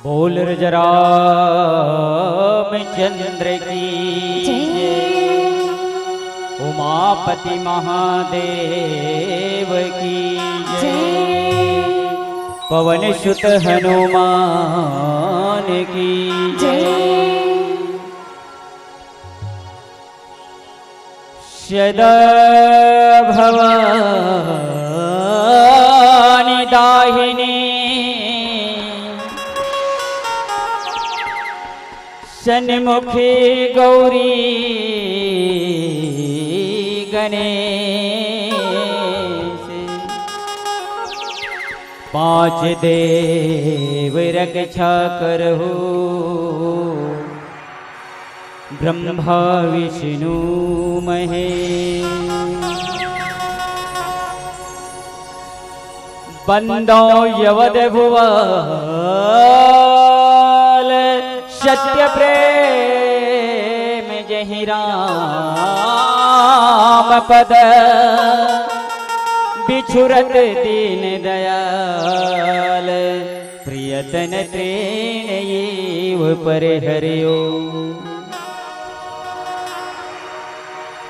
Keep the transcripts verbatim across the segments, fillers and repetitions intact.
बोल राजा रामचंद्र की जय। जय। उमापति महादेव की जय। जय। पवन सुत हनुमान की जय। जय। सदा भवानी दाहिनी सन्मुखी गौरी गणेश, पांच देव रक्षा करहु ब्रह्मा विष्णु महेश। बंदो यवद भुवाल सत्य प्रेम जहि राम पद बिछुरत दीन दयाल प्रियतन तृण एव पर हरियो।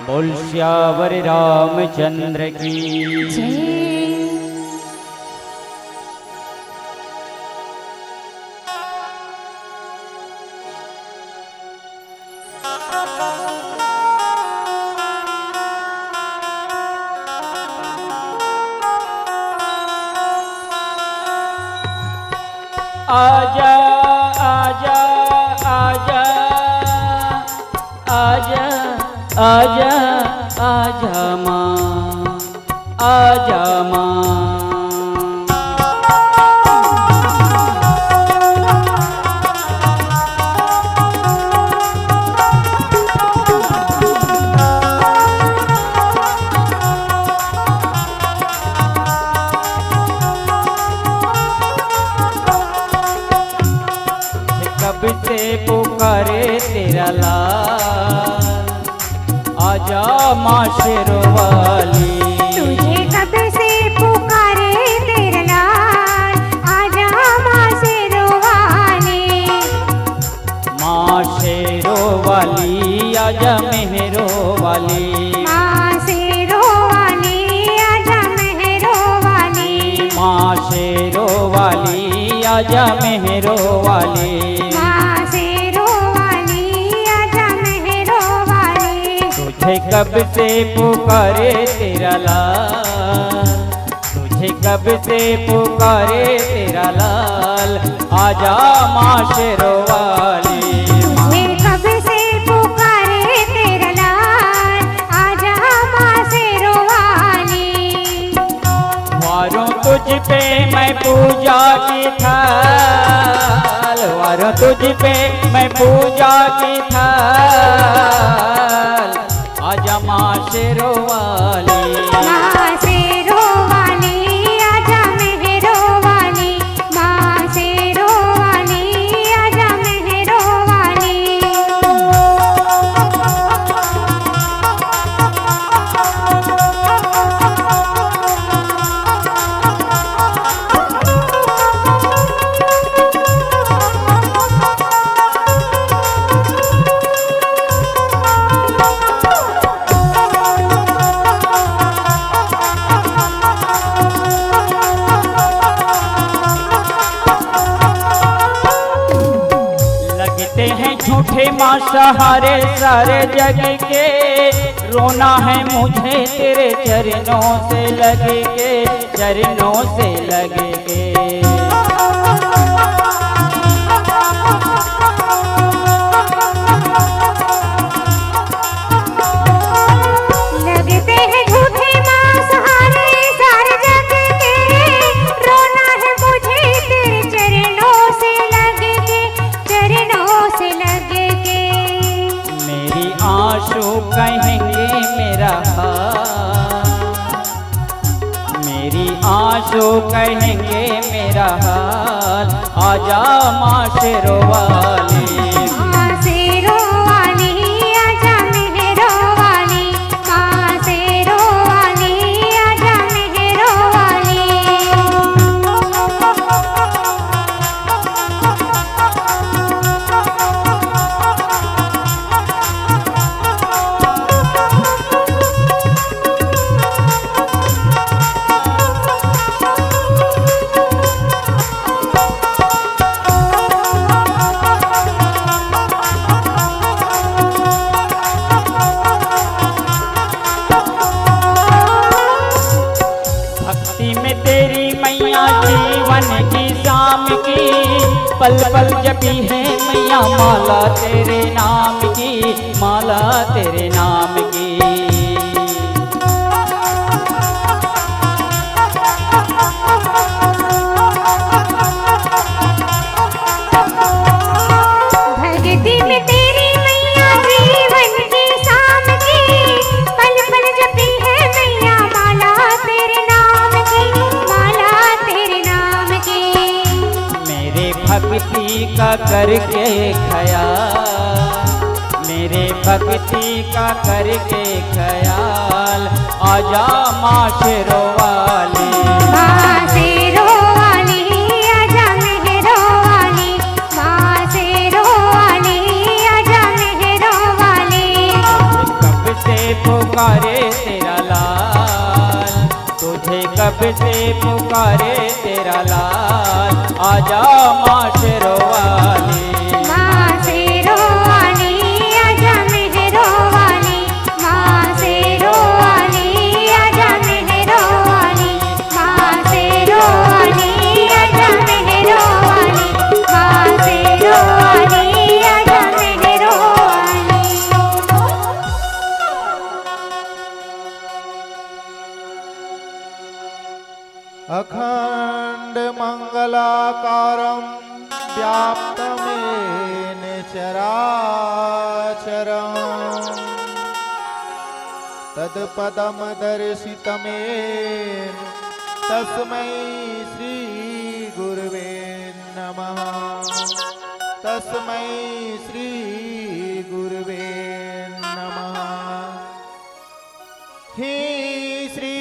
बोल सियावर रामचंद्र की जय। आजा, आजा, आजा, आजा, आजा, आजा माँ, आजा माँ। कब से पुकारे तेरा लाल, आजा माँ शेरों वाली। तुझे कब से पुकारे तेरा लाल, आजा माँ शेरों वाली। माँ शेरों वाली, आजा मेहरों वाली। माँ शेरों वाली, आजा मेहरों वाली। माँ शेरों वाली, आजा मेहरों वाली। माँ शेरों वाली, आजा मेहरों वाली। तुझे कब से पुकारे तेरा लाल, तुझे कब से पुकारे तेरा लाल, आजा माँ शेरों वाली। तुझे कब से पुकारे तेरा लाल, आजा माँ शेरों वाली। वारूं तुझ पे मैं पूजा की थाल, वारूं तुझ पे मैं पूजा की थाल, आजा माँ शेरों वाली। माँ शेरों वाली, आजा मेहरों वाली। माँ शेरों वाली, आजा मेहरों वाली। लगते हैं झूठे माँ सहारे सारे जग के, रोना है मुझे तेरे चरणों से लग के, चरणों से लग के। लगते हैं झूठे माँ सहारे सारे जग के, रोना है मुझे तेरे चरणों से लग के, चरणों से लग के। मेरी आंसू कहेंगे मेरा हाल, मेरी आंसू कहेंगे मेरा हाल, आजा माँ शेरों वाली। माँ शेरों वाली, आजा मेहरों वाली। माँ शेरों वाली, आजा मेहरों वाली। पल पल जपी है मैया माला तेरे नाम की, माला तेरे नाम की। भक्ति में तेरी मैया जीवन के शाम की, पल पल जपी है मैया माला तेरे नाम की, माला तेरे नाम की। मेरे भक्ति का करके ख्याल, मेरे भक्ति का करके ख्याल, आजा माँ शेरों वाली। माँ शेरों वाली, आजा मेहरों वाली, माँ शेरों वाली, आजा मेहरों वाली। कब से पुकारे तेरा लाल, तुझे कब से पुकारे तेरा लाल, आजा माँ शेरों वाली। माँ शेरों वाली, आजा मेहरों वाली, माँ शेरों वाली, आजा मेहरों वाली, माँ शेरों वाली, आजा मेहरों वाली, माँ शेरों वाली, आजा मेहरों वाली। अखंड मंगलाकारं व्याप्तमेन चराचरं तत्पदं दर्शितमेन तस्मै श्री गुरुवे नमः। तस्मै श्री गुरुवे नमः। हे श्री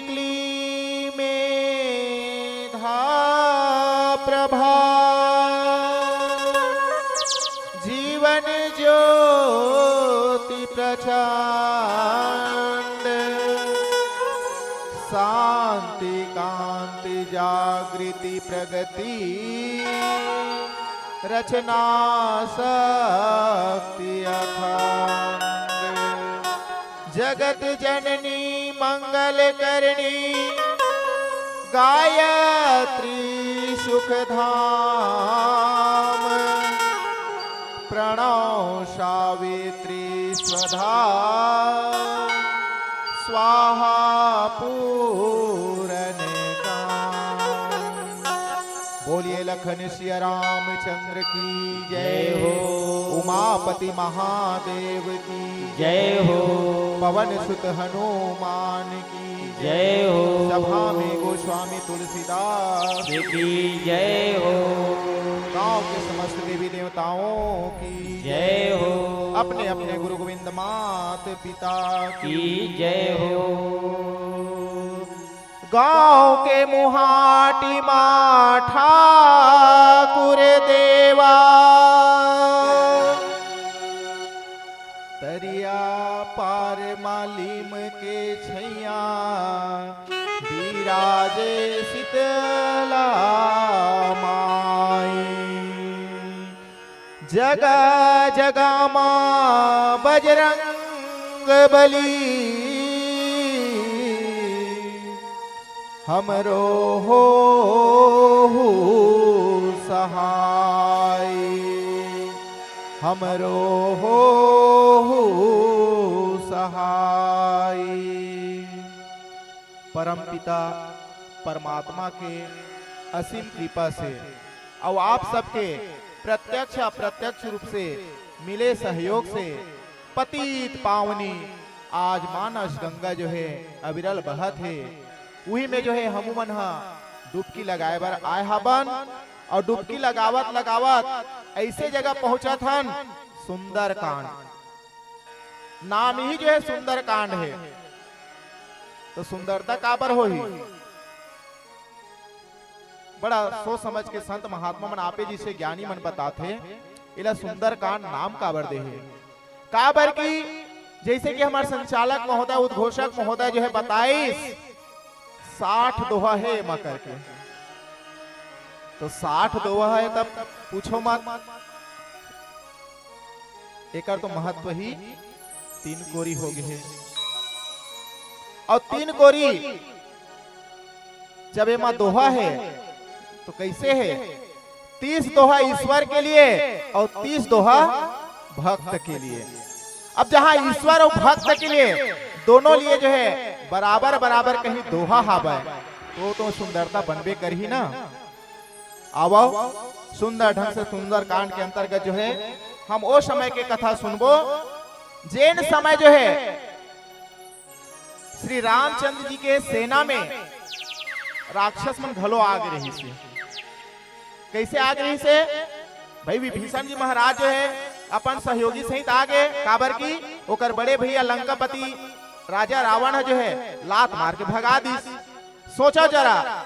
क्लीं मेधा प्रभा जीवन ज्योति प्रचंड शांति कांति जागृति प्रगति रचना शक्ति अखंड। जगत जननी मंगल करणी गायत्री सुख धाम। प्रणव सावित्री स्वधा स्वाहा पूरन काम। बोलिए लखन सिया रामचंद्र की जय। जय हो। उमापति महादेव की जय हो। पवन सुत हनुमान की जय हो। सभा में गोस्वामी तुलसीदास की जय हो। गांव के समस्त देवी देवताओं की जय हो। अपने अपने गुरु गोविंद मात पिता की जय हो। गांव के मुहाटी मा ठाकुर देवा, तरिया पार मा लीम के छैया, बिराजे शीतला माई। जगा जगा मा बजरंग बली, हमरो हो सहाय, हमरो हो सहाय। परमपिता परमात्मा के असीम कृपा से अउ आप सबके प्रत्यक्ष अप्रत्यक्ष रूप से मिले सहयोग से पतित पावनी आज मानस गंगा जो हे अविरल बहत हे। उही में जो हे हमू मन ह डुबकी लगाए बर आए हाबन अउ डुबकी लगावत लगावत अइसे जगह पहुंचत हन सुंदरकांड। नाम ही जो हे सुंदरकांड हे, तो सुंदरता काबर होही? बड़ा सोच समझ के संत महात्मा मन आपे जइसे ज्ञानी मन बताथे, एला सुंदरकांड नाम काबर दे हे? काबर कि जइसे कि हमर संचालक महोदय, उद्घोषक महोदय जो हे बताइस, साठ दोहा हे एमा करके। तो साठ दोहा हे तब पूछो मत, एकर तो महत्व ही तीन कोरी हो गे हे। अउ तीन कोरी जब एमा दोहा हे तो कइसे हे? तीस दोहा ईश्वर के लिए और तीस दोहा भक्त के लिए। अब जहां ईश्वर और भक्त के लिए दोनों लिए जो है बराबर बराबर कहीं दोहा हावय, तो तो सुंदरता बनबे करही ना। आवव, सुंदर ढंग से सुंदर कांड के अंतर्गत जो है हम ओ समय के कथा सुनबो, जेन समय जो है श्री रामचंद्र जी के सेना में राक्षस मन घलो आगे रहिस हे। कइसे आगे रहिस हे? भाई विभीषण जी महाराज जो है अपन सहयोगी सहित आगे, काबर कि ओकर बड़े भैया लंकापति राजा रावण ह जो है लात मार के भगा दिस। सोचा जरा,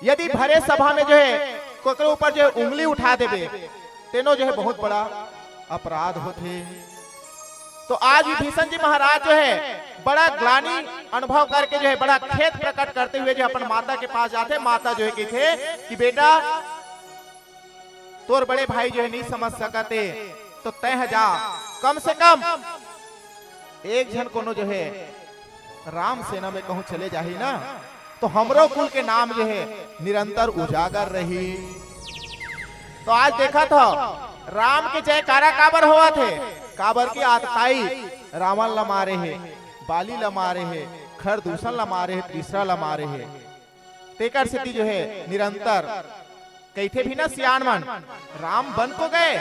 यदि भरे सभा में जो है कोकरो ऊपर जो है उंगली उठा देबे, तेनो जो है बहुत बड़ा अपराध होथे। तो आज विभीषण जी महाराज जो है बड़ा ग्लानि अनुभव करके जो है बड़ा खेद प्रकट करते हुए जो अपन माता के पास जाथे, माता जो है कहिथे कि बेटा, तोर बड़े भाई जो है नहीं समझ सकते, तो तय जा, कम से कम एक झन कोनो जो है राम सेना में कहूं चले जाही ना, तो हमरो कुल के नाम जो है निरंतर उजागर रही। तो आज देखत हो राम के जयकारा काबर होवत हे? काबर कि आतताई रावण ला मारे हे, बाली ला मारे हे, खरदूषण ला मारे हे, तीसरा ला मारे हे। तेकर सेती जो है निरंतर कहिथे भी ना सियान मन, राम बन को गए,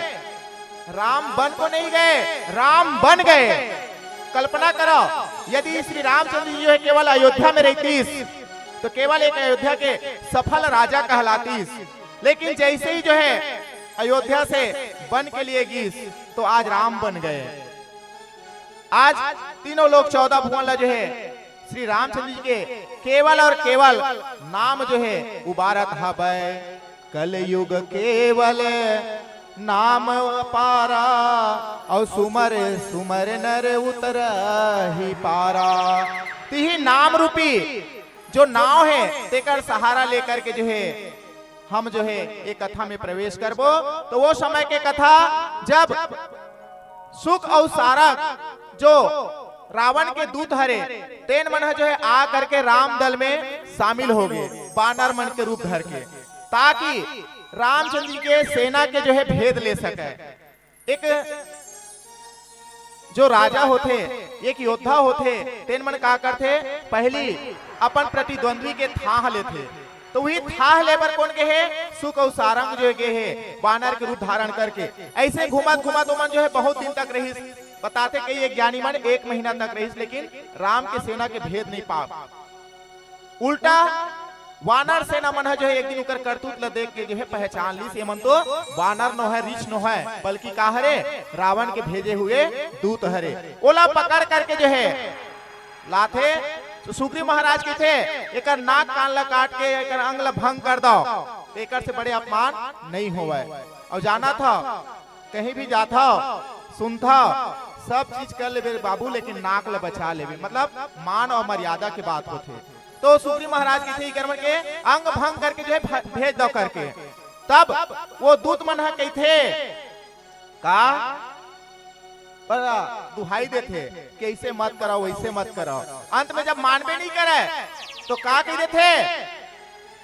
राम बन को नहीं गए, राम बन गए। कल्पना करो, यदि श्री रामचंद्र जी जो है केवल अयोध्या में रहतीस, तो केवल एक अयोध्या के सफल राजा कहलातीस। लेकिन जैसे ही जो है अयोध्या से वन के लिए गीस, तो आज राम बन गए। आज तीनों लोक चौदह भुवन ला जो है श्री रामचंद्र जी के केवल और केवल नाम जो है उबारत हवय। कलयुग केवल नाम अपारा, और सुमर सुमर नर उतरहि पारा। तिही नाम रूपी जो नाव है, तेकर सहारा लेकर के जो है हम जो है एक कथा में प्रवेश करबो। तो वो समय के कथा, जब सुक और सारक जो रावण के दूत हरे, तेन मन ह जो है आ करके राम दल में शामिल हो गए, बानर मन के रूप धर के, ताकि रामचंद्र जी के सेना के जो है भेद ले सके। एक जो राजा होथे, एक योद्धा होथे, तेन मन का करथे, पहली अपन प्रतिद्वंद्वी के थाह लेथे। तो वही थाह ले बर कोन गे हे? सुक अउ सारंग जो गे हे, बानर के रूप धारण करके। ऐसे घूमत घूमत ओमन जो है बहुत दिन तक रहिस। बताथे कई एक ज्ञानी मन एक महीना तक रहिस, लेकिन राम के सेना के भेद नहीं पा। उल्टा वानर सेना मन ह जो है एक दिन ओकर करतूत ल देख के जो है पहचान लिस, ये मन तो वानर नो है, रिछ नो है, बल्कि का हरे? रावण के भेजे हुए दूत हरे। ओला पकड़ करके जो है लाथे, तो सुग्रीव महाराज कहिथे, "एकर नाक कान ला काट के एकर अंग ला भंग कर दो, एकर से बड़े अपमान नहीं होवय।" और जाना था, कहीं भी जाथा, सुनथा, सब चीज कर लेबे बाबू, लेकिन नाक ला बचा लेबे, मतलब मान और मर्यादा के बात होथे। तो सुग्रीव महाराज कहिथे, "एकर मन के अंग भंग करके जो है भ-, भेज दो," करके। तब वो दूत मन ह कहिथे, का? पर दुहाई देथे कि ऐसे मत कराओ, वैसे मत कराओ। अंत में जब मानबे नहीं करे, तो का कह देथे?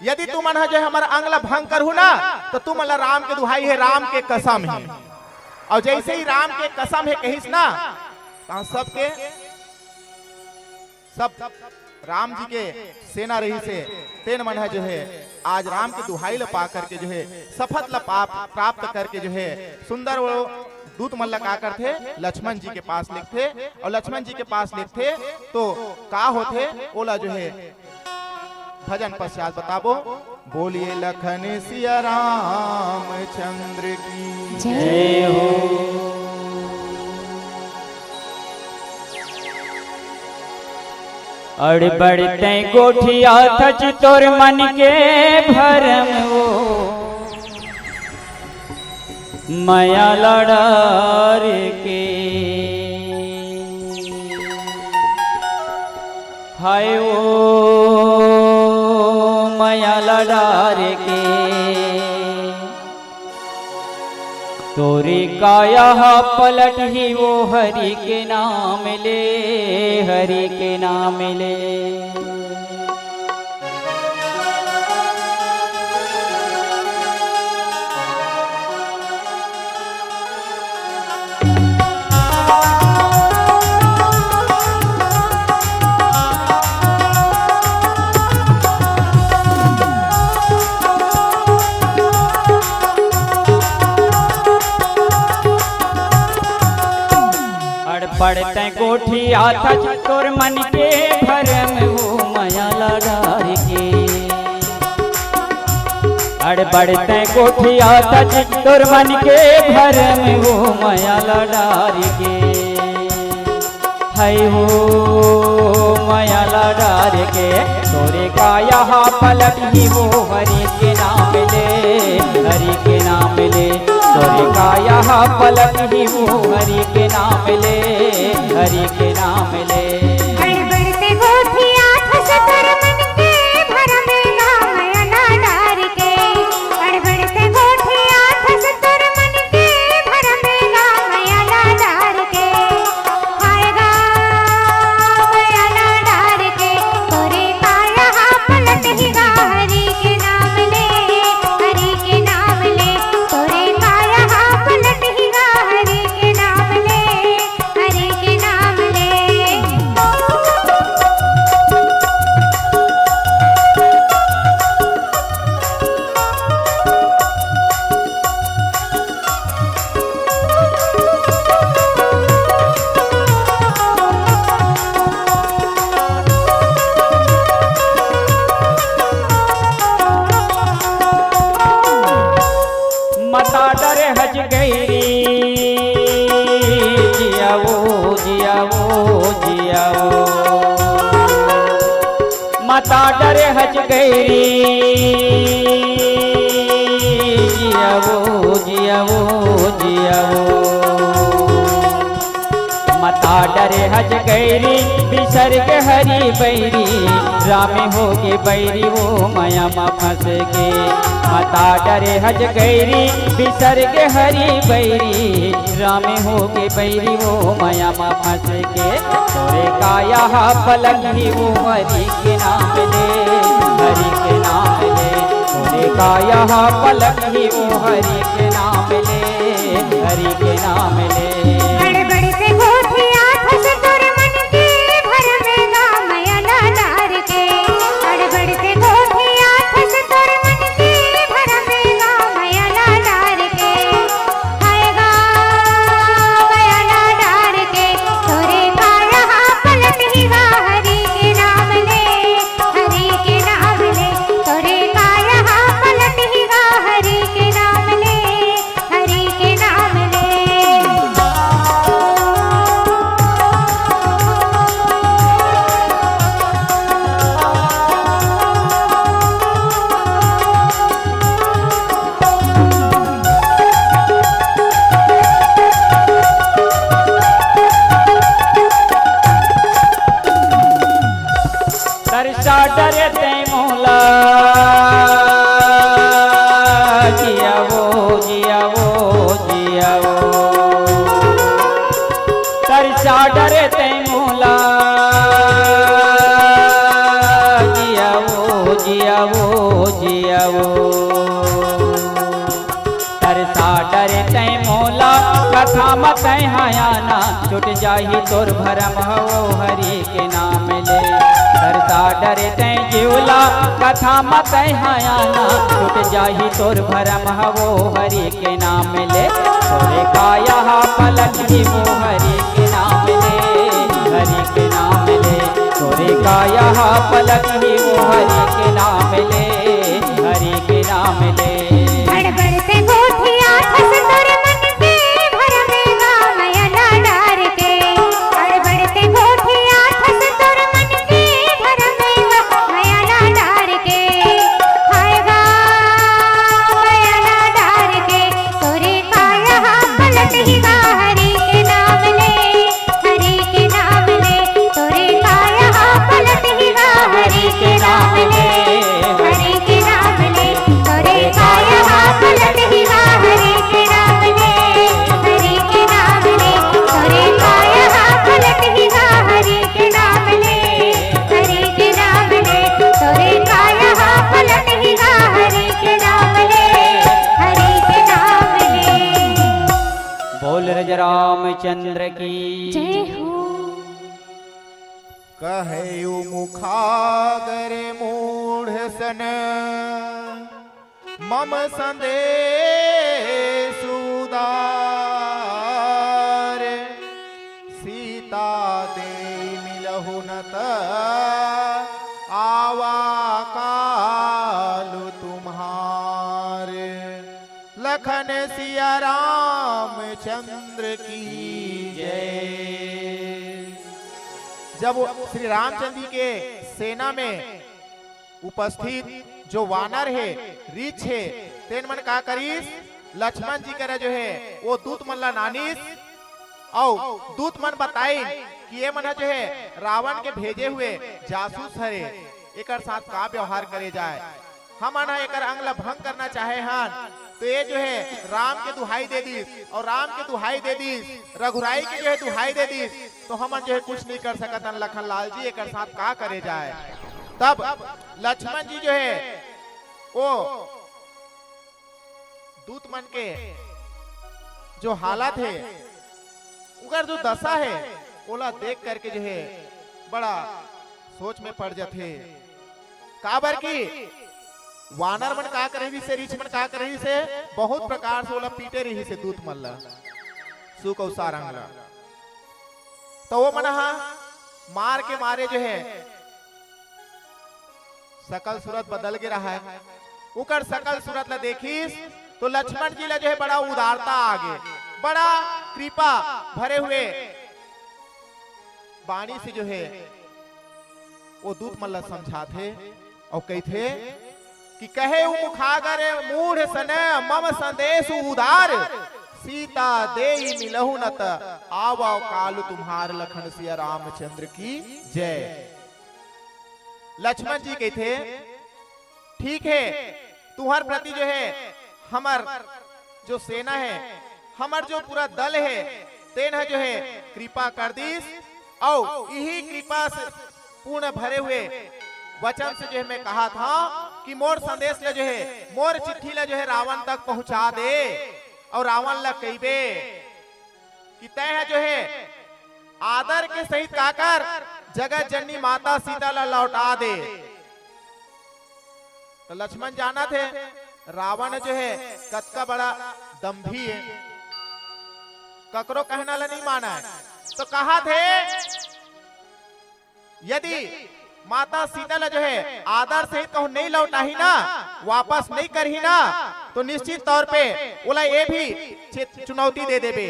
"यदि तुमन ह जो है हमर अंग ला भंग करहू ना, तो तुमन ला राम के दुहाई है, राम के कसम है।" और जैसे ही राम के कसम है कहिस ना, तहाँ सबके, सब राम जी के सेना रहिस हे, तेन मन ह जो है आज राम के दुहाई ल पा करके जो है शपथ ल पा-, प्राप्त करके जो है सुंदर वो दूत मन ल का करथे, लक्ष्मण जी के पास लेगथे। और लक्ष्मण जी के पास लेगथे तो का होथे, ओला जो है भजन पश्चात बताबो। बोलिए लखन सिया रामचंद्र की जय हो। अड़बड़ तैं गोठियाथच तोर मन के भरम वो, मया ला डार के। हाय ओ मया ला डार के, तोरे काया हा पलट ही वो हरि के नाम ले, हरि के नाम ले। पड़ते गोठियाथस तोर मन के भरम हो मया ला डार के। अड़ पड़ते गोठियाथस तोर मन के भरम हो मया ला डार के। हई हो मया ला डार के, तोरे काया हा पलट ही वो हरि के नाम ले, हरि के नाम ले। तोरे काया हा पलट ही वो हरि के नाम ले, हरि के नाम ले। अड़ पड़ते गोठियाथस तोर मन के भरम गा मया ला डार के। अड़ पड़ते गोठियाथस तोर मन के भरम गा मया ला डार के। हाय गा मया ला डार के, तोरे काया हा पलट ही गा हरि के नाम ले, हरि के नाम ले। तोरे काया हा पलट ही गा हरि के नाम ले, हरि के नाम ले। मता डरे हज गैरी, जिया वो, जिया वो, जिया वो। मता डरे हज गैरी, जिया वो, जिया वो, जिया वो। मता डरे हज गैरी, बिसर गे हरि बैरी, राम होगे बैरी वो मया म फंस गे। मता डरे हज गैरी, बिसर गे हरि बैरी, राम होगे बैरी वो मया म फंस गे। तोरे काया हा पलट ही वो हरि के नाम ले, हरि के नाम ले। तोरे काया हा पलट ही वो हरि के नाम ले, हरि के नाम ले। अड़ पड़ते गोठियाथस तोर मन के भरम गा मया ला डार के। अड़ पड़ते गोठियाथस तोर मन के भरम गा मया ला डार के। हाय गा मया ला डार के, तोरे काया हा पलट ही गा हरि के नाम ले, हरि के नाम ले। तोरे काया हा पलट ही गा हरि के नाम ले, हरि के नाम ले। तरसा डरे तैं मोला, जिया वो, जिया वो, जिया वो। तरसा डरे तैं मोला, जिया वो, जिया वो, जिया वो। तरसा डरे तैं मोला, कथा म तैं हा आना, छूट जाही तोर भरम हवो हरि के नाम ले। तरसा डरे तैं जिउला, कथा म तैं हा आना, छूट जाही तोर भरम हवो हरि के नाम ले। तोरे काया हा पलट ही वो हरि के नाम ले, हरि के नाम ले। तोरे काया हा पलट ही वो हरि के नाम ले, हरि के नाम ले। अड़ पड़ते गोठियाथस तोर मन के भरम गा मया ला डार के। अड़ पड़ते गोठियाथस तोर मन के भरम गा मया ला डार के। हाय गा मया ला डार के, तोरे काया हा पलट ही गा हरि के नाम ले, हरि के नाम ले। तोरे काया हा पलट ही गा हरि के नाम ले, हरि के नाम ले। तोरे काया हा पलट ही गा हरि के नाम ले, हरि के नाम ले। तोरे काया हा पलट ही गा हरि के नाम ले, हरि के नाम ले। तोरे काया हा पलट ही गा हरि के नाम ले, हरि के नाम ले। बोल रज रामचंद्र की जय हो। कहे मुखाग्र मूढ़ सन मम संदेश उदार। सी लखन सिया रामचंद्र की जय। जब वो श्री रामचंद्र जी के सेना में उपस्थित जो वानर हे, रीछ हे, तेन मन का करिस, लक्ष्मण जी करा जो हे, वो दूत मन ला नानिस, अउ दूत मन बताइन कि ये मन ह जो हे, रावण के भेजे हुए जासूस हरे, एकर साथ का व्यवहार करे जाए। हमन ह एकर अंग ल भंग करना चाहे हन, तो ये जो हे राम के दुहाई दे दिस, अउ राम के दुहाई दे दिस, रघुराई के जो हे दुहाई दे दिस, तो हमन जो हे कुछ नहीं कर सकत हन लखन लाल जी, एकर साथ का करे जाए। तब लक्ष्मण जी जो हे वो दूत मन के जो हालत हे, उकर जो दशा हे, ओला देख करके जो हे बड़ा सोच में पड़ जाथे। काबर कि वानर मन का करे रहिस हे, रीछ मन का करे रहिस हे, बहुत प्रकार से ओला पीटे रहिस हे दूत मन ला, सुक अउ सारंग ला। तो वो मन ह मार के मारे जो हे सकल सूरत बदल गे रहय। उकर सकल सूरत ला देखिस तो लक्ष्मण जी ला जो हे बड़ा उदारता आ गे, बड़ा कृपा भरे हुए बाणी से जो हे वो दूत मन ला समझाथे अउ कहिथे कि कहे उ मुखागर मूढ़ सने मम संदेश उदार, सीता देई मिलहु न त आवव काल तुम्हार, लखन सिया रामचंद्र की जय। लक्ष्मण जी कहिथे, ठीक हे, तुम्हर प्रति जो हे हमर जो सेना हे, हमर जो पूरा दल हे, तेन ह जो हे कृपा कर दिस, अउ इही कृपा से पूर्ण भरे हुए वचन से जो हे मैं कहा था कि मोर संदेश ला जो हे, मोर चिट्ठी ला जो हे रावण तक पहुंचा दे, अउ रावण ला कहिबे कि तैं ह जो हे आदर के सहित का कर, जगत जननी माता सीता ला लौटा दे। तो लक्ष्मण जानत हे रावण जो हे कतका बड़ा दम्भी हे, ककरो कहना ला नहीं मानय। तो कहत हे यदि माता सीता ला जो हे आदर सहित कहूं नहीं लौटाही ना, वापस नहीं करही ना, तो निश्चित तौर पे ओला ये भी चे-, चुनौती दे देबे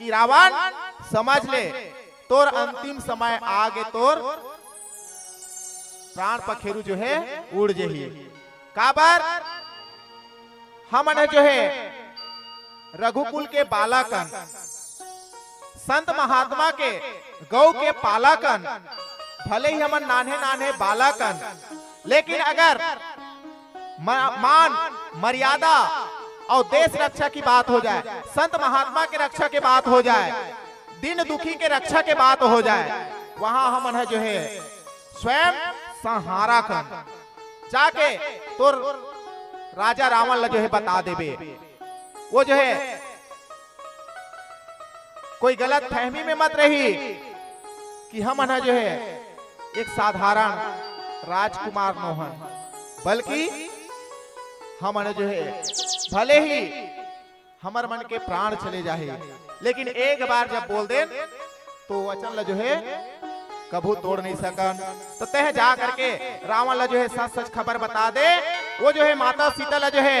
कि रावण समझ ले, तोर अंतिम समय आगे, तोर प्राण पखेरु जो हे उड़ जही। काबर हमन ह जो हे रघुकुल के बालक अन, संत महात्मा के गौ के पालक अन, भले ही हमन नान्हे नान्हे बालक अन, लेकिन अगर म-, मान मर्यादा अउ देश रक्षा की बात हो जाए, संत महात्मा के रक्षा के बात हो जाए, दीन दुखी के रक्षा के बात हो जाए, वहां हमन ह जो हे स्वयं संहारक अन। जाके तोर राजा रावण ला जो हे बता देबे। वो जो हे कोई गलत फहमी में मत रही कि हमन ह जो हे एक साधारण राजकुमार नोहन, बल्कि हमन ह जो हे भले ही हमर मन के प्राण चले जाही, लेकिन एक बार जब बोल देन तो वचन ल जो हे कभू तोड़ नहीं सकन। तो तैं जा करके रावण ल जो हे सच सच खबर बता दे, वो जो हे माता सीता ल जो हे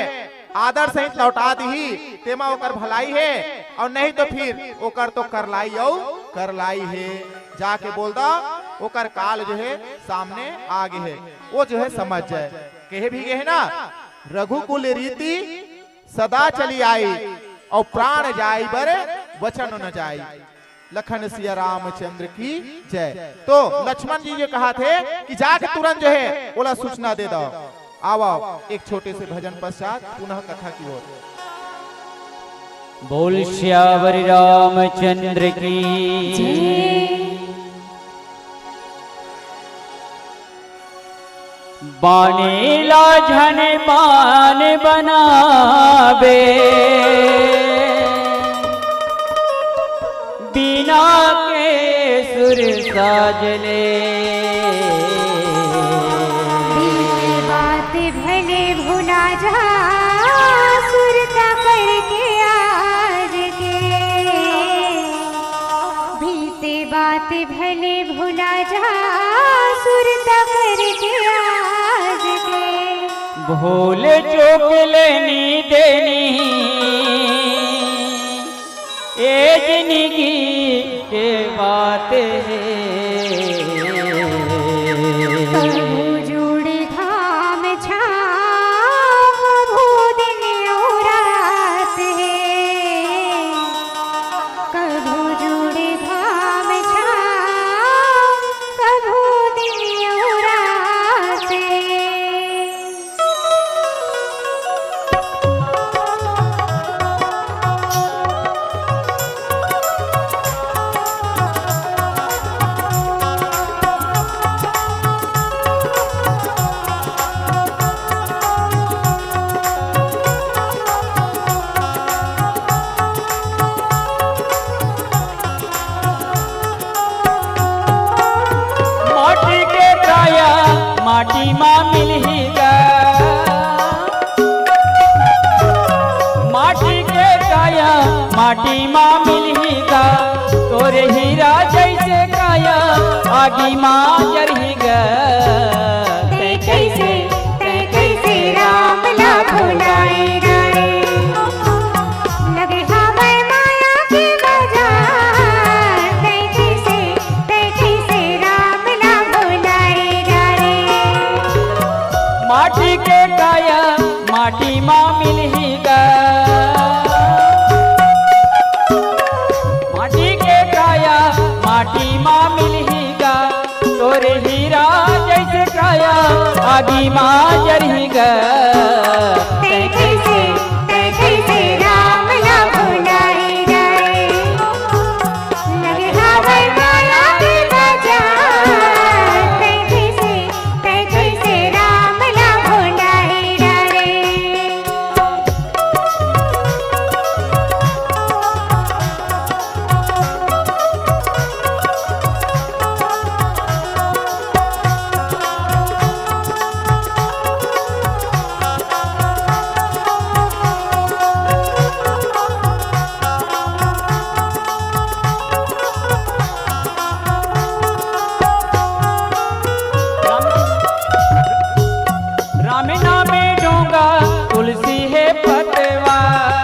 आदर सहित लौटा दिही, तेमा ओकर भलाई हे, अउ नहीं तो फिर ओकर तो करलाई अउ करलाई हे। जाके बोल दा, ओकर काल जो हे सामने आ गे हे, वो जो हे समझ जाए। कहे भी गे हे ना, रघुकुल रीति सदा चली आई, अउ प्राण जाई बर वचन न जाई। लखन सिया रामचंद्र की जय। तो लक्ष्मण जी जो कहत हे कि जाके तुरंत जो हे ओला सूचना दे दव। आवा एक छोटे से भजन पश्चात पुनः कथा की ओर। बोल सियावर रामचंद्र की जय। बाने ला झन बान बनाबे, बिना के सुर साज ले। बीते बात भले भुला जा, सुरता करके आज के। बीते बात भले भुला जा, सुरता करके आज के। भूल चूक लेनी देनी जिंदगी के बात हे। कभू जुड़ घाम छाँव, कभू दिन अउ रात हे। कभू जुड़ घाम छाँव, कभू दिन अउ रात हे। माटी के काया माटी मा मिलही गा। माटी के काया माटी मा मिलही गा। तोरे हीरा जइसे काया आगी मा जरही गा। तैं कइसे, तैं कइसे राम ला भुलाए गा रे। लगे हावय माया के बाजार, तैं कइसे, तैं कइसे राम ला भुलाए गा रे। माटी के काया माटी मा मिलही गा। माटी के काया माटी मा मिलही गा। तोरे हीरा जइसे काया आगी मा जरही गा। तैं कइसे, तैं कइसे राम ला भुलाए गा रे। लगे हावय माया के बाजार, तैं कइसे, तैं कइसे राम ला भुलाए गा रे। राम नामे डोंगा तुलसी हे पतवार।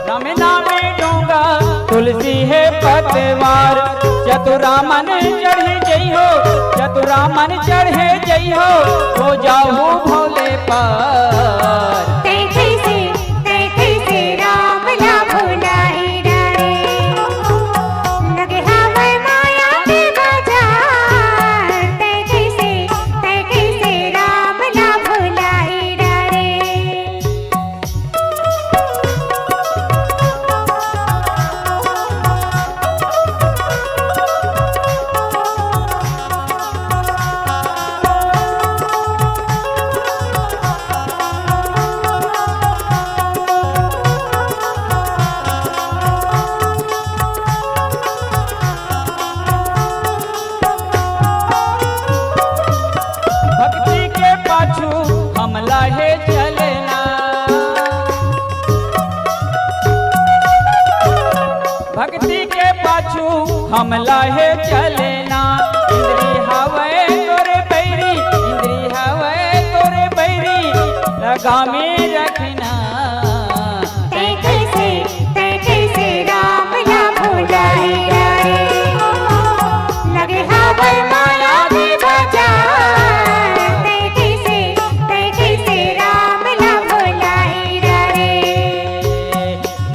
राम नामे डोंगा तुलसी हे पतवार। चतुरामन चढ़े जइहो, चतुरामन चढ़े जइहो, हो जाहू भोले पार। तैं कइसे, तैं कइसे राम ला भुलाए गा रे। लगे हावय माया के बाजार, तैं कइसे, तैं कइसे राम ला भुलाए गा रे। भक्ति के पाछू हमला हे चलना। भक्ति के पाछू हमला हे चलना। इंद्री हवय तोरे बैरी, इंद्री हवय तोरे बैरी, लगा में रखना। तैं कइसे, तैं कइसे राम ला भुलाए गा रे। लगे हावय माया के बाजार, तैं कइसे, तैं कइसे राम ला भुलाए गा रे।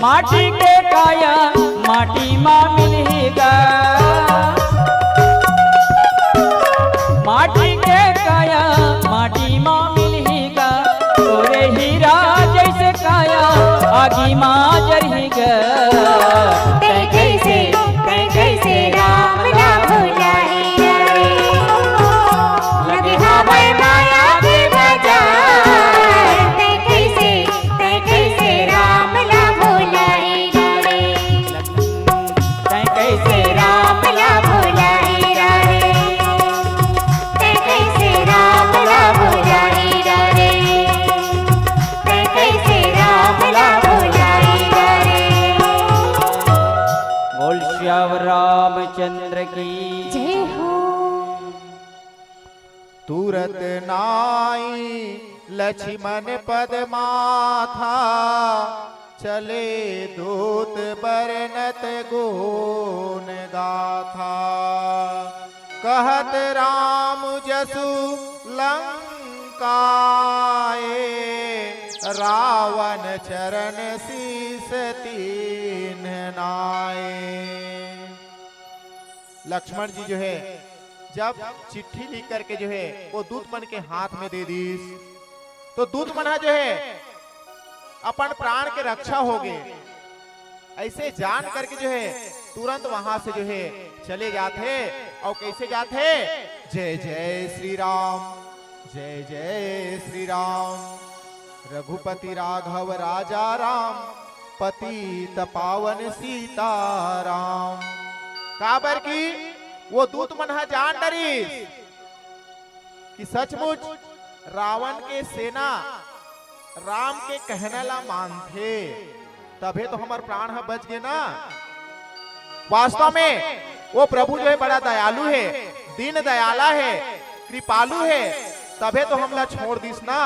माटी के काया माटी मा मिलही गा। माटी के काया माटी मा मिलही गा। तोरे हीरा जइसे काया आगी मा जरही गा। तैं कइसे, तैं कइसे राम ला भुलाए गा रे। लगे हावय माया के बाजार, तैं कइसे, तैं कइसे राम ला भुलाए गा रे। तैं कइसे राम ला भुलाए गा रे। तैं कइसे राम ला भुलाए गा रे। तैं कइसे राम ला भुलाए गा रे। बोल सियावर रामचंद्र की। जय हो। तुरत नाई लक्ष्मण पद माथा, चले दूत बरनत गुन गाथा। कहत राम जसु लंकाए, रावण चरण शीस तिन्ह नाए। लक्ष्मण जी जो है, जब चिट्ठी लिख करके जो है वो दूत मन के हाथ में दे दीस, तो दूत मन ह जो है अपन प्राण के रक्षा हो गए, ऐसे जान करके जो है तुरंत वहां से जो है चले जाथे। और कैसे जाथे? जय जय श्री राम, जय जय श्री राम, रघुपति राघव राजा राम, पतित पावन सीताराम। काबर कि वो दूत मन ह जान डरिस कि सचमुच रावण के सेना राम के कहना ला मानथे, तभे तो हमर प्राण ह बच गे ना। वास्तव में वो प्रभु जो है बड़ा दयालु है, दीन दयाला है, कृपालु है, तभे तो हमला छोड़ दिस ना।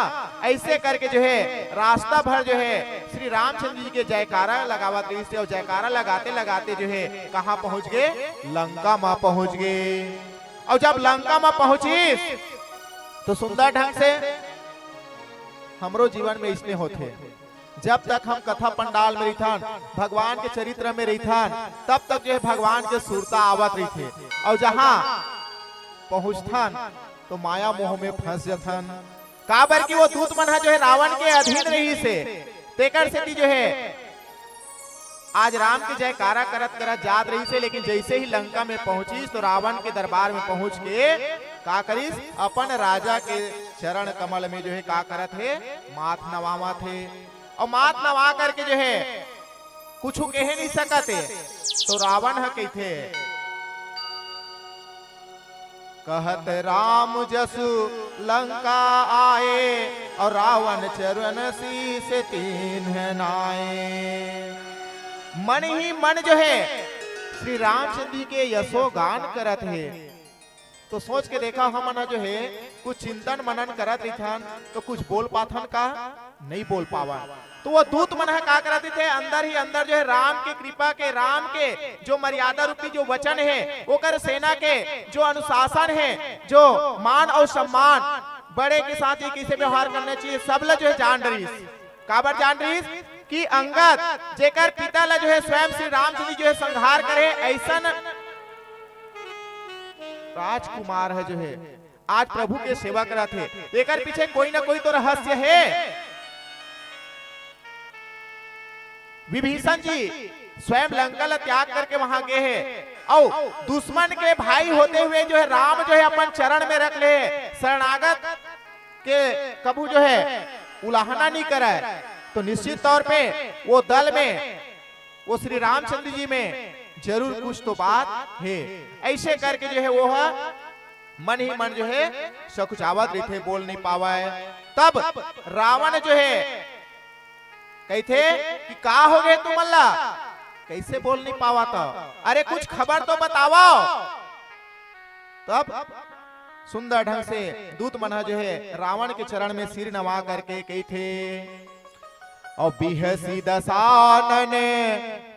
ऐसे करके जो है रास्ता भर जो है श्री रामचंद्र जी के जयकारा लगावत रहिस हे और जयकारा लगाते लगाते जो है कहाँ पहुंच गए? लंका मा पहुंच गए। और जब लंका मा पहुंचिस तो सुंदर ढंग से हमरो जीवन में इसने होथे, जब तक हम कथा पंडाल में रहिथन, भगवान के चरित्र में रहिथन, तब तक जो है भगवान के सुरता आवत रहिथे। और जहाँ पहुँचथन तो माया मोह में फंस जथन। काबर कि वो दूत मन ह जो है रावण के अधीन रहिस हे, तेकर सेती जो है आज राम के जयकारा करत करत जात रहिस हे, लेकिन जैसे ही लंका में पहुंचिस तो रावण के दरबार में पहुंच के का करिस, अपन राजा के चरण कमल में जो है का करत हे, माथ नवावत हे। और माथ नवा करके जो है कुछ कहे नहीं सकत हे, तो रावण ह कहिथे, कहत राम जसु लंका आए, और रावण चरण शीस तिन्ह नाए। मन ही मन जो है श्री रामचंद्र जी के यशोगान करत हे। तो सोच के देखा, हमन ह जो है कुछ चिंतन मनन करत रहिथन तो कुछ बोल पाथन का? नहीं बोल पावन। तो वो दूत मन ह का करत रहिथे, अंदर ही अंदर जो है राम के कृपा के, राम के जो मर्यादा रूपी जो वचन है, ओकर सेना के जो अनुशासन है, जो मान और सम्मान, बड़े के साथ ही कैसे व्यवहार करना चाहिए, सब ला जो है जान रहिस। काबर जान रहिस कि अंगद जेकर पिता ला जो है स्वयं श्री रामचंद्र जी जो है संहार करे, ऐसन राजकुमार है जो है आज प्रभु के सेवा करत हे, एकर पीछे कोई ना कोई तो रहस्य हे। विभीषण जी स्वयं लंका ला त्याग करके वहां गए हे, और दुश्मन के भाई होते हुए जो है राम जो है अपन चरण में रख ले, शरणागत के कभू जो है उलाहना नहीं करे, तो निश्चित तौर पे वो दल में, वो श्री रामचंद्र जी में जरूर कुछ तो बात हे। ऐसे करके जो है वो ह मन ही मन जो है सकुचावत रहिथे, बोल नहीं पावय। तब रावण जो है कहिथे कि का हो गए तुमन ला, कैसे बोल नहीं पावत? अरे कुछ खबर तो बतावव। तब सुंदर ढंग से दूत मन ह जो है रावण के चरण में सिर नवा करके कहिथे, और बिहसी दसानन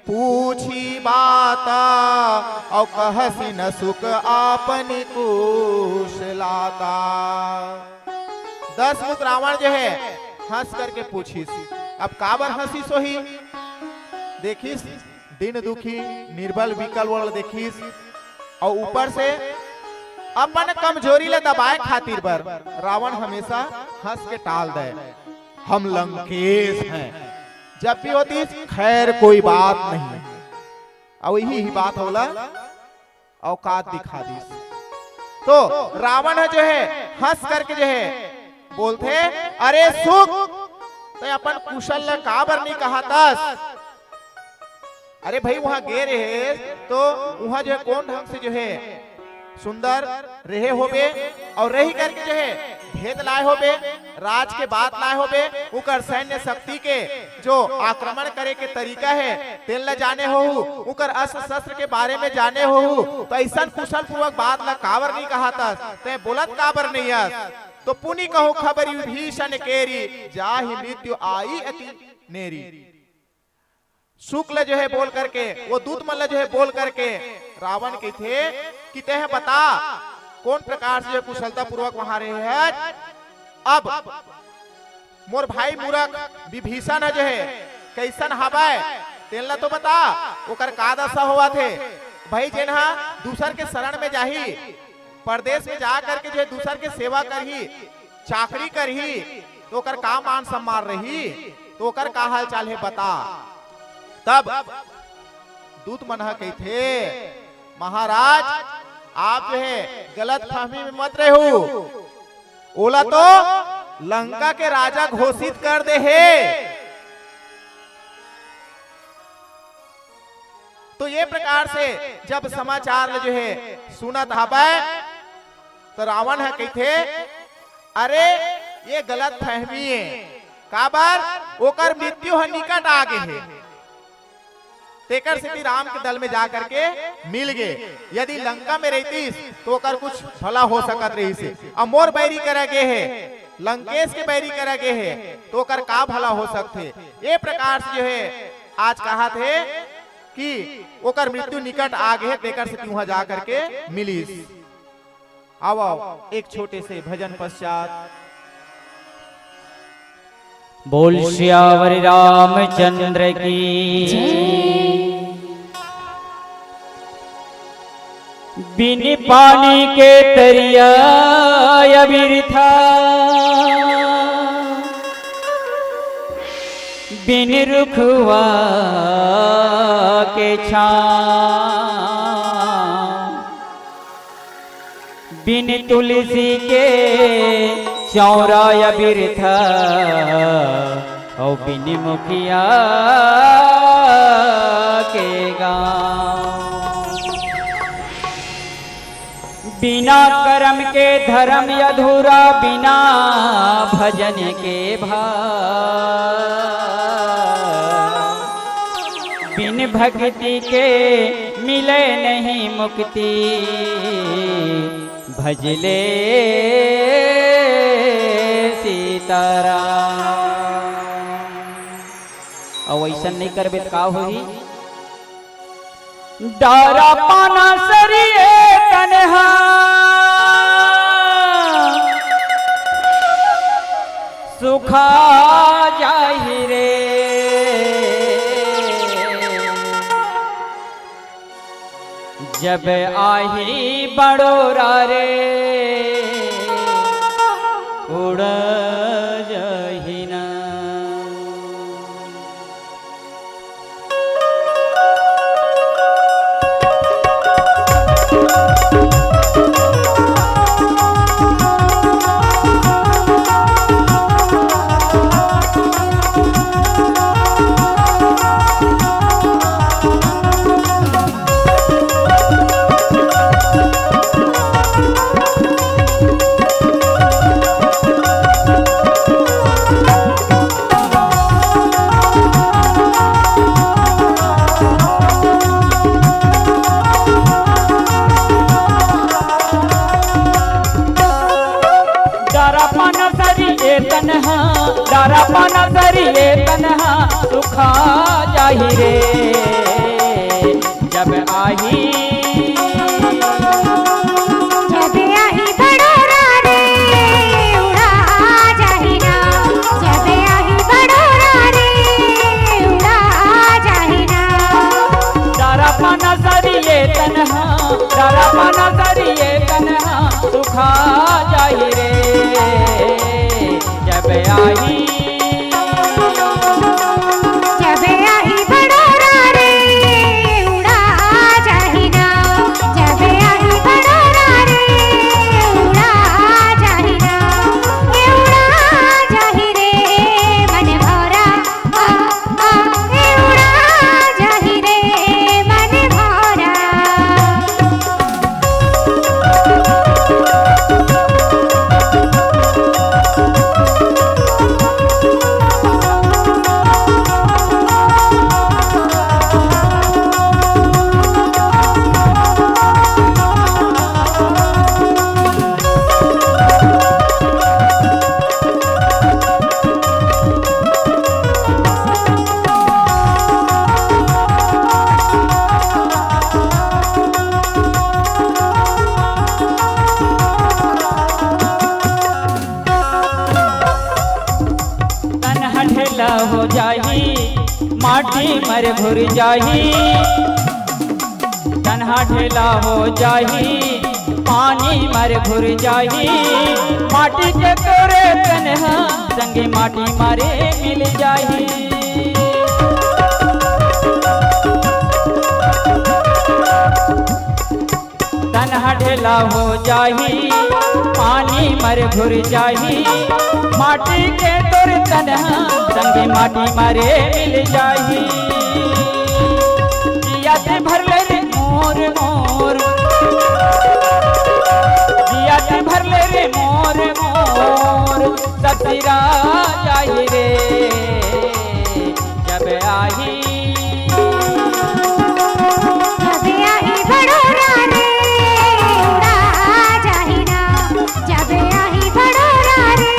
पूछी बात, और कहसी न सुख आपनी कुशलाता। दस मुख रावण जो है हंस करके पूछिस। अब काबर हंसिस होही? देखिस दीन दुखी, निर्बल, विकल वाला देखिस, और ऊपर से अपन कमजोरी ला दबाए खातिर बर रावण हमेशा हंस के टाल दे, "हम लंकेश हैं।" जब भी होतिस, "खैर, कोई बात नहीं।" और यही ही बात होला, औकात दिखा दिस। तो रावण ह जो है हंस करके जो है बोलथे, "अरे सुक, तैं अपन कुशल ला काबर नहीं कहातस? अरे भाई, वहां गे रहे तो वहां जो है कौन ढंग से जो है सुंदर रहे होबे, और रही करके जो है भेद लाए होबे, राज के बात लाए होबे, उकर सैन्य शक्ति के जो आक्रमण करे के तरीका है तेन ला जाने होहू, उकर अस्त्र शस्त्र के बारे में जाने होहू, तो ऐसन कुशल पूर्वक बात ला काबर नहीं कहातस? तैं बोलत काबर नहीं अस?" तो पुनि कहूं खबरि विभीषण केरी, जाहि मृत्यु आई अति नेरी। शुक ल जो है बोल करके, वो दूत मन ल जो है बोल करके रावण कहिथे कि तेह बता, कौन प्रकार से जो है कुशलता पूर्वक वहां रहे हस। अब मोर भाई मूरख विभीषण ह जो है कइसन हवय, तेन ल तो बता, ओकर का दशा होवत हे। भाई, जेन ह दूसर के शरण में जाही, परदेस में जा करके जो है दूसर के सेवा करही, चाकरी करही, तो ओकर का मान सम्मान रही, तो ओकर का हाल चाल हे, बता। तब दूत मन ह कहिथे, महाराज, आप जो है गलत फहमी में मत रहू, ओला तो लंका के राजा घोषित कर दे हे। तो ये प्रकार से जब समाचार ल जो है सुनत हवय, तो रावण ह कहिथे, अरे, ये गलत फहमी हे, काबर ओकर मृत्यु ह निकट आ गे हे। तेकर सेती राम के दल में जा करके मिल गे। यदि लंका में रहितिस तो ओकर कुछ भला हो सकत रहिस हे। अब मोर बैरी करा गे हे, लंकेश के बैरी करा गे हे, तो ओकर का भला हो सकथे? ये प्रकार से जो है आज कहत हे कि ओकर मृत्यु निकट आ गे हे, तेकर सेती उहां जा करके मिलिस। आओ, आओ, एक छोटे से भजन पश्चात। बोल सियावर रामचंद्र की। बिन पानी के तरिया अबिरथा, बिन रुखवा के छाँव, बिन तुलसी के चौरा अबिरथा, अउ बिन मुखिया के गाँव। बिना करम के धरम अधूरा, बिना भजन के भाव, बिन भक्ति के मिले नहीं मुक्ति, भजले सीताराम। अउ अइसन नइ करबे त का होही? डारा पाना सरिये तनहा सुखा जाही रे। जब आही बड़ोरा रे, उड़ जाही ना। डारा पाना सरिये तनहा, डारा पाना सरिये तनहा सुखा जाही रे। जब आही, जब आही बड़ोरा रे, उड़ा जाही ना। जब आही बड़ोरा रे, उड़ा जाही ना। डारा पाना सरिये तनहा, डारा पाना सरिये तनहा सुखा जाही रे। जब आही, जब आही बड़ोरा रे, उड़ा जाही ना। जब आही बड़ोरा रे, उड़ा जाही ना। ए उड़ा जाही रे मन भौरा, आ, आ, ए उड़ा जाही रे मन भौरा। ढेला हो जाही, माटी मर घुर जाही। तनहा ढेला हो जाही, पानी मर घुर जाही। माटी के तोरे तनहा संगे माटी मारे मिल जाही। तनहा ढेला हो जाही, पानी मर घुर जाही। माटी के तोर तनहा संगे माटी मारे मिल जाही। जिया ते भर ले रे मोर मोर, जिया ते भर ले रे मोर मोर, ससुरा जाही रे जब आही। जब आही बड़ोरा रे, उड़ा जाही ना। जब आही बड़ोरा रे,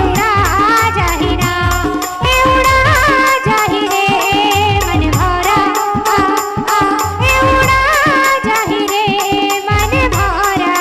उड़ा जाही ना। ए उड़ा जाही रे मन भौरा, आ, आ, ए उड़ा जाही रे मन भौरा।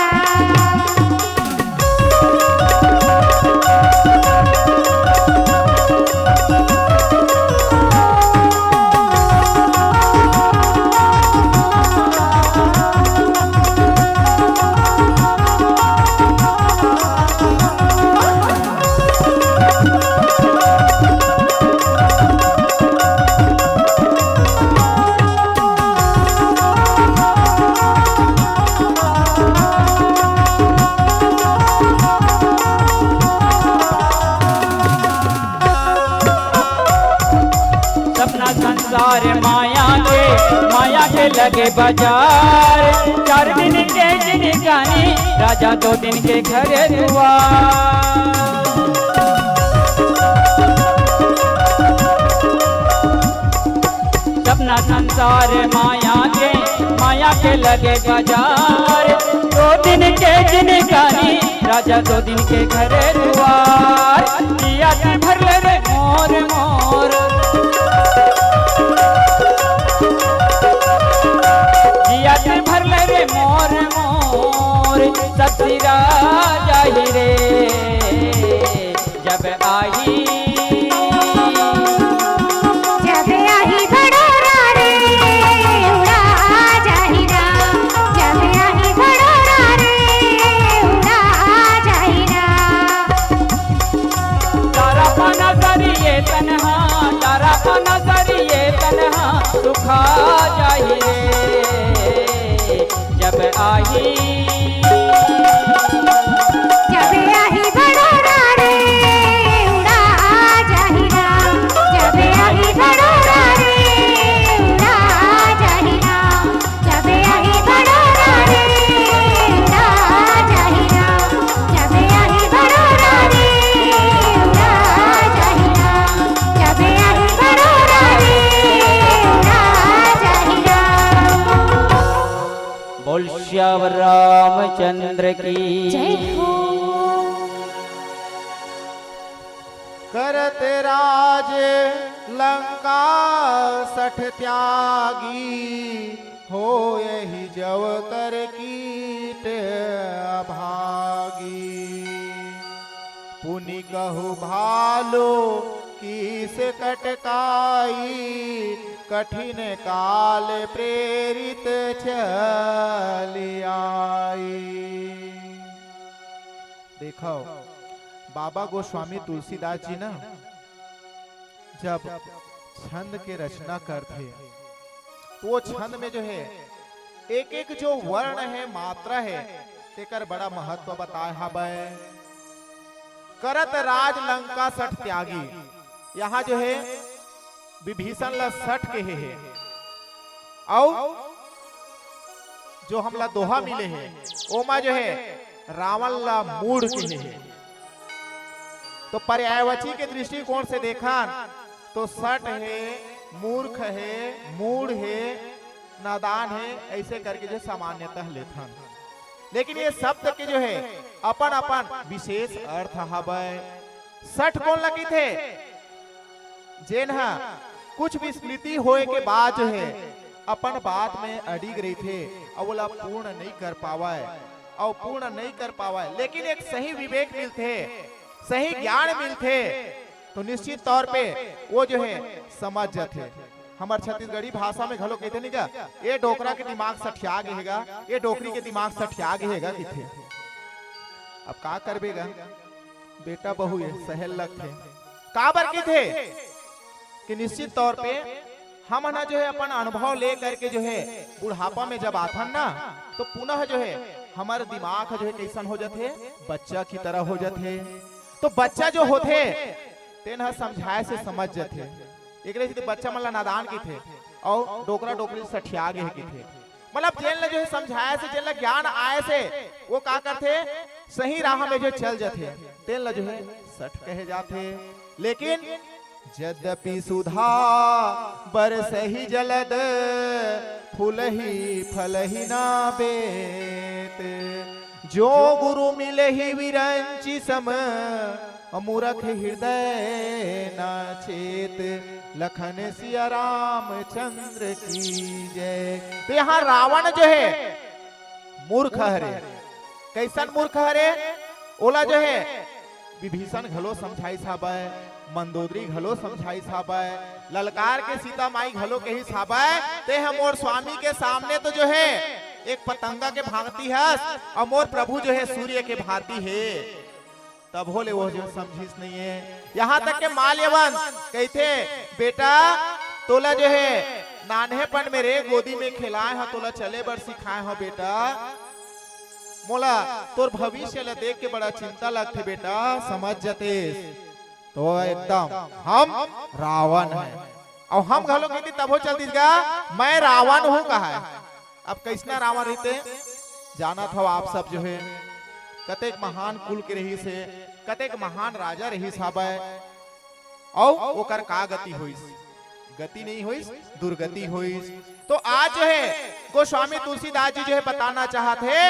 सपना संसार माया के, माया के लगे बाजार। चार दिन के जिनगानी, राजा दो दिन के घरे दुआर। सपना संसार माया के, माया के लगे बाजार। दो दिन के जिनगानी, राजा दो दिन के घरे दुआर। जिया ते भर ले रे मोर मोर, जिया ते भर ले रे मोर मोर, ससुरा जाही रे जब आही। जब आही बड़ोरा रे, उड़ा जाही ना। जब आही बड़ोरा रे, उड़ा जाही ना। तारा पाना सरिये तनहा, तारा पाना सरिये तनहा, सुखा जाही रे जब आही। जब आही बड़ोरा रे, उड़ा जाही ना। जब आही बड़ोरा रे, उड़ा जाही ना। जब आही बड़ोरा रे, उड़ा जाही ना। जब आही बड़ोरा रे, उड़ा जाही ना। जब आही बड़ोरा रे, उड़ा जाही ना। बोल सियावर रामचंद्र की जय हो। करत राज लंका सठ त्यागी, होयहि जव कर कीट अभागी। पुनि कहु भालु कीस कटकाई, कठिन काल प्रेरित चलि आई। देखव, बाबा गोस्वामी तुलसीदास जी ना जब छंद के रचना करथे, तो वो छंद में जो है, एक एक जो वर्ण है, मात्रा है, तेकर बड़ा महत्व बताए हवय। करत राज लंका सठ त्यागी, यहाँ जो है, विभीषण ला सठ कहे हे, अउ जो हमला दोहा मिले हे, ओमा जो है, रावण ला मूढ़ कहे हे। तो पर्यायवाची के दृष्टिकोण से देखन, तो सठ हे, मूर्ख हे, मूढ़ हे, नादान हे, ऐसे करके जो सामान्यतः लेथन। लेकिन ये शब्द के जो है, अपन अपन विशेष अर्थ हवय। सठ कोन ला कहिथे? जेन ह कुछ विस्मृति होए के बाद जो है, अपन बात में अडिग रहिथे, अउ ओला पूर्ण नइ कर पावय, अउ पूर्ण नइ कर पावय, लेकिन एक सही विवेक मिलथे, सही ज्ञान मिलथे, तो निश्चित तौर पे वो जो है समझ जाथे। हमर छत्तीसगढ़ी भाषा में घलो कहिथे नहीं का, "ए डोकरा के दिमाग सठिया गे हे गा, ए डोकरी के दिमाग सठिया गे हे गा," कहिथे। अब का करबे गा, बेटा बहू ये सहल लगथे। काबर कहिथे कि निश्चित तौर पे हमन ह जो है अपन अनुभव ले करके जो है बुढ़ापा में जब आथन ना, तो पुनः जो है हमर दिमाग ह जो है कइसन हो जाथे, बच्चा की तरह हो जाथे। तो बच्चा जो होथे तेन ह समझाए से समझ जाथे। एकरे सेती बच्चा मन ला नादान कहिथे अउ डोकरा डोकरी सठिया गे हे कहिथे। मतलब जेन ला जो है समझाए से, जेन ला ज्ञान आए से, वो का करथे, सही राह में जो चल जाथे, तेन ला जो है सठ कहे जाथे। लेकिन जद्यपि सुधा बरसहि जलद, फुलहि फलहि ना बेत। जो गुरु मिलहि विरंचि सम, मूरख हृदय ना चेत। लखन सिया रामचंद्र की जय। तो यहाँ रावण जो है मूर्ख हरे। कइसन मूर्ख हरे? ओला जो है विभीषण घलो समझाइस हाबय, मंदोदरी घलो समझाइस हाबय, ललकार के सीता माई घलो कहिस हाबय, "तें ह मोर स्वामी के सामने तो जो है एक पतंगा के भांति हस, अउ मोर प्रभु जो है सूर्य के भांति हे।" तभो ले वो जो समझिस नइये। यहाँ तक के माल्यवंत कहिथे, "बेटा, तोला जो है नान्हेपन में रे गोदी में खेलाए हंव, तोला चले बर सिखाए हंव बेटा, मोला तोर भविष्य ला देख के बड़ा चिंता लगथे बेटा, समझ जतेस।" तो एकदम हम रावण हैं। अउ हम घलो कहिथे तभो चल दिस गा, "मैं रावण हूँ" कहा है। अब कइसना रावण रहिथे, जानत हव आप सब जो है, कतेक महान कुल के रहिस हे, कतेक महान राजा रहिस हाबय, अउ ओकर का गति होइस? गति नहीं होइस, दुर्गति होइस। तो आज जो है गोस्वामी तुलसीदास जी जो है बताना चाहत हे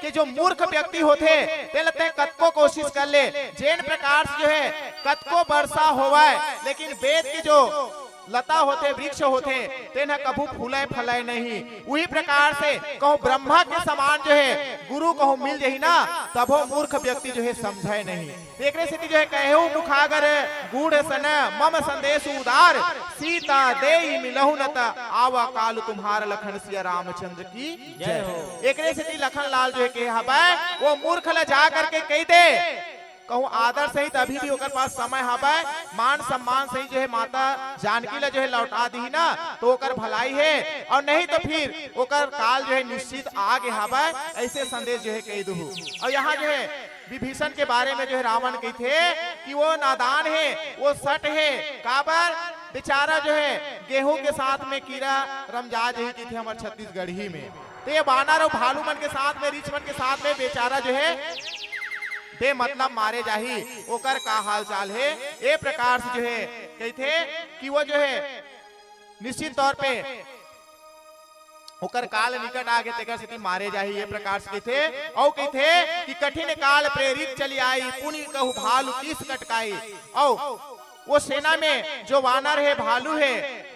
कि जो मूर्ख व्यक्ति होथे, तेला तें कतको कोशिश कर ले, जेन प्रकार से जो है कतको बरसा होवय, लेकिन वेद के जो लता होथे, वृक्ष होथे, तेन ह कभू फूलय फलय नहीं। उही प्रकार से कहूँ ब्रह्मा के समान जो है गुरु कहूँ मिल जही ना, तभो मूर्ख व्यक्ति जो है समझय नहीं। एकरे सेती जो है कहेउ मुखागर गूढ़ सन मम संदेश उदार, सीता देई मिलहु न त आवा काल तुम्हार लखन सिया रामचंद्र की जय जय। हो। एकरे सेती लखन लाल जो है कहे हवय, वो मूर्ख ला जा करके कहि दे, कहूँ आदर सहित अभी भी ओकर पास समय हवय, मान सम्मान सहित जो है माता जानकी ला जो है लौटा दिही ना, तो ओकर भलाई हे, अउ नहीं तो फिर ओकर काल जो है निश्चित आगे हवय, अइसे संदेश जो है कहि दुहू। अउ यहाँ जो है विभीषण के बारे में जो है रावण कहिथे कि वो नादान हे, वो सट हे, काबर बेचारा जो है गेहूं के साथ में कीरा रमजा जही कहिथे हमर छत्तीसगढ़ी में। तो ये बानर अउ भालू मन के साथ में, रीछ मन के साथ में बेचारा जो है बेमतलब मारे जाही, ओकर का हाल चाल हे? ए प्रकार से जो है कहिथे कि वो जो है निश्चित तौर पे ओकर काल निकट आगे, तेकर सेती मारे जाही, ए प्रकार से कहिथे। अउ कहिथे कि कठिन काल प्रेरित चली आई, पुनि कहु भालु कीस कटकाई। अउ वो सेना में जो वानर हे, भालू हे,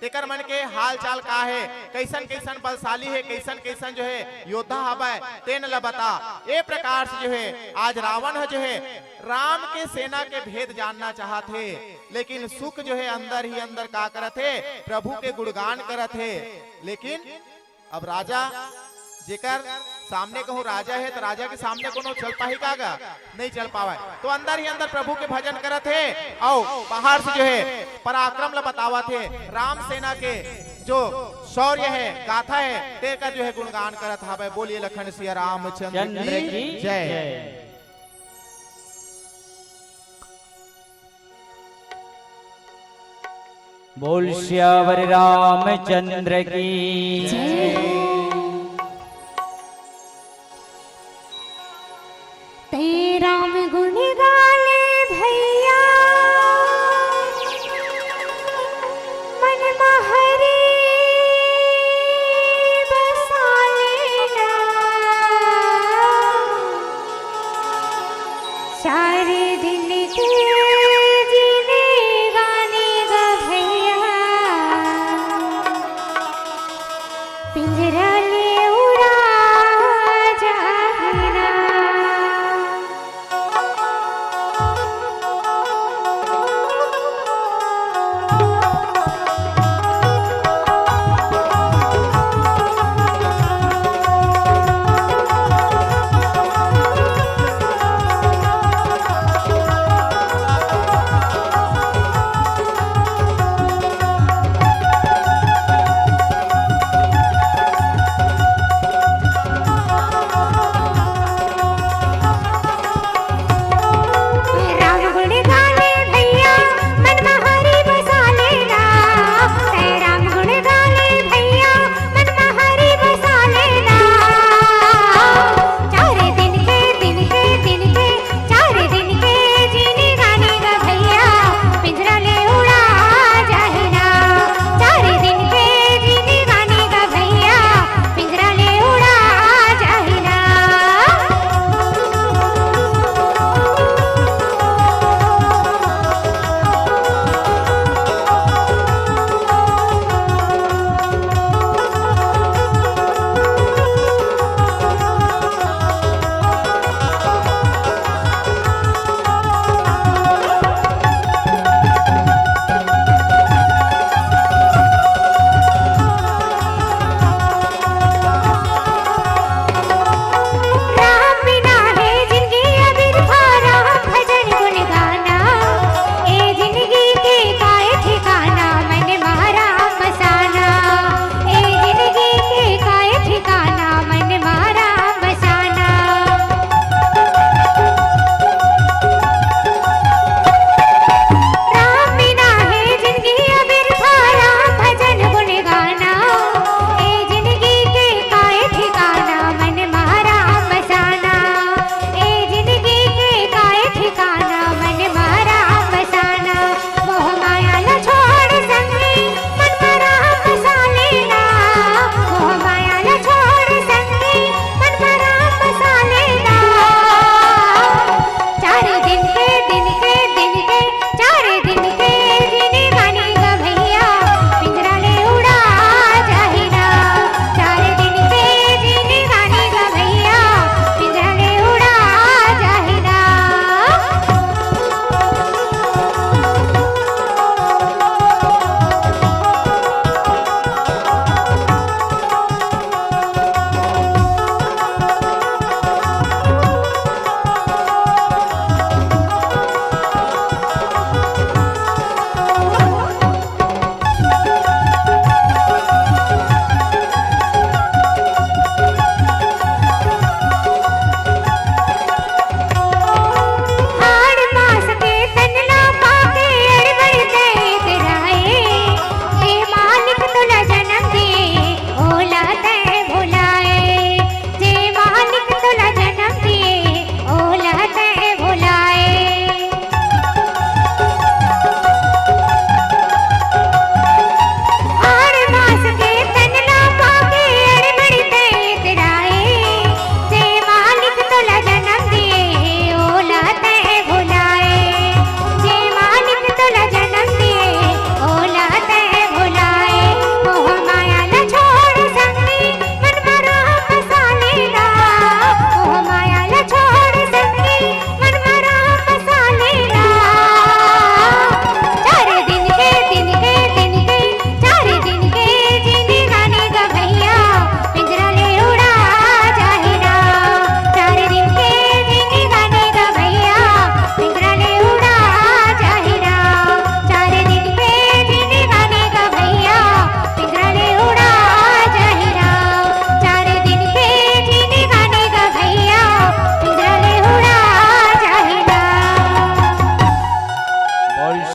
तेकर मन के हाल चाल का हे, कइसन कइसन बलशाली हे, कइसन कइसन जो है योद्धा हवय, तेन ल बता। ए प्रकार से जो है आज रावण ह जो है राम के सेना के भेद जानना चाहत हे, लेकिन शुक जो है अंदर ही अंदर का करत हे, प्रभु के गुणगान करत हे। लेकिन अब राजा, जेकर सामने कहूँ राजा हे, तो राजा के सामने कोनो चल पाही का गा? नहीं चल पावय। तो अंदर ही अंदर प्रभु के भजन करत हे, अउ बाहर से जो है पराक्रम ला बतावत हे, राम सेना के जो शौर्य हे, गाथा हे, तेकर जो है गुणगान करत हवय। बोलिए लखन सिया रामचंद्र चंद्र की की जय। जय। बोल सियावर रामचंद्र की जय।